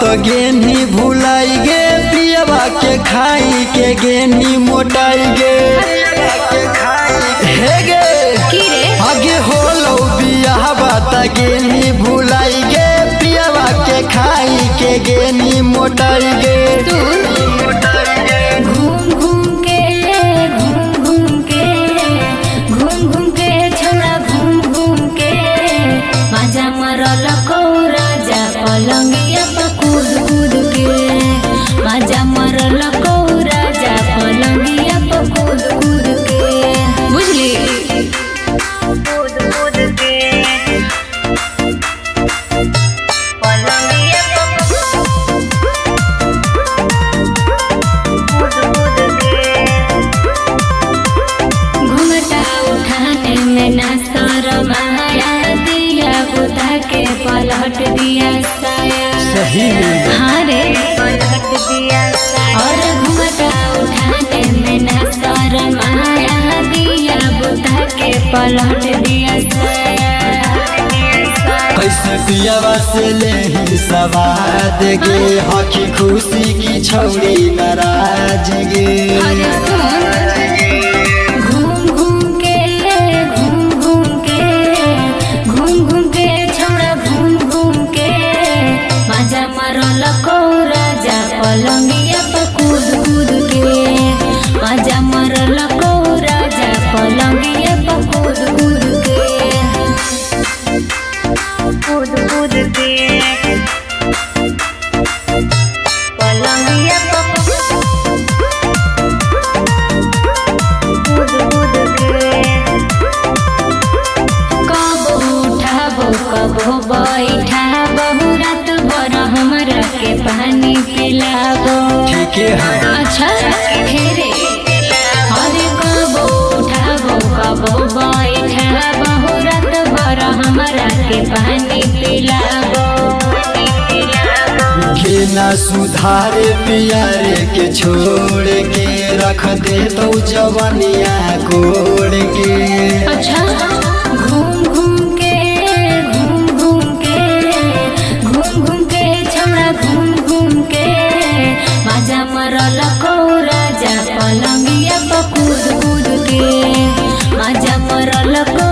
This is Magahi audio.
त गेनी भुलाई गे, पियवा के खाई के गेनी मोटाई गे। हे गे की रे? आगे होलो बियाहवा त गेनी भुलाई गे, पियवा के खाई के गेनी मोटाई गे। सुन, घूम घूम के, घूम घूम के, घूम घूम के छोड़ा, घूम घूम के मजा मरल को राजा पलंगिया पर कूद कूद के, मजा मरल को राजा पलंगिया पर कूद कूद के, बुझली? कूद कूद के पलंगिया पर कूद कूद के। घूंघटा उठाने में ना शरम आया, दिया बुता के पलट दिया साया। सही में। हाँ रे, पलट दिया साया। और घूंघटा उठाने में ना शरम आया, दिया बुता के पलट दिया साया। कैसे पियवा से ले सवाद गे, हकी खुशी की छौड़ी नाराज गे। अरे सुन, घूम घूम के, घूम घूम के, घूम घूम के छोड़ा, घूम घूम के मजा मरल को राजा पलंगिया पर कूद कूद के, मजा मरल को राजा पलंगिया पर कूद कूद के, कूद कूद के पलंगिया पर कूद कूद के। कबो उठाबो कबो बैठाबो, रात भर हमरा के पानी पिलाबो। ठीक है। अच्छा हेरे, अरे कबो उठाबो कबो बैठाबो, रात भर हमरा के पानी पिलाबो। ना सुधारे पियारे के छोड़ के, रख दे तो जवनिया कोड़ के। अच्छा, घूम घूम के, घूम घूम के, घूम घूम के छोड़ा, घूम घूम के मजा मरल को राजा पलंगिया पर कूद कूद के, मजा मरल को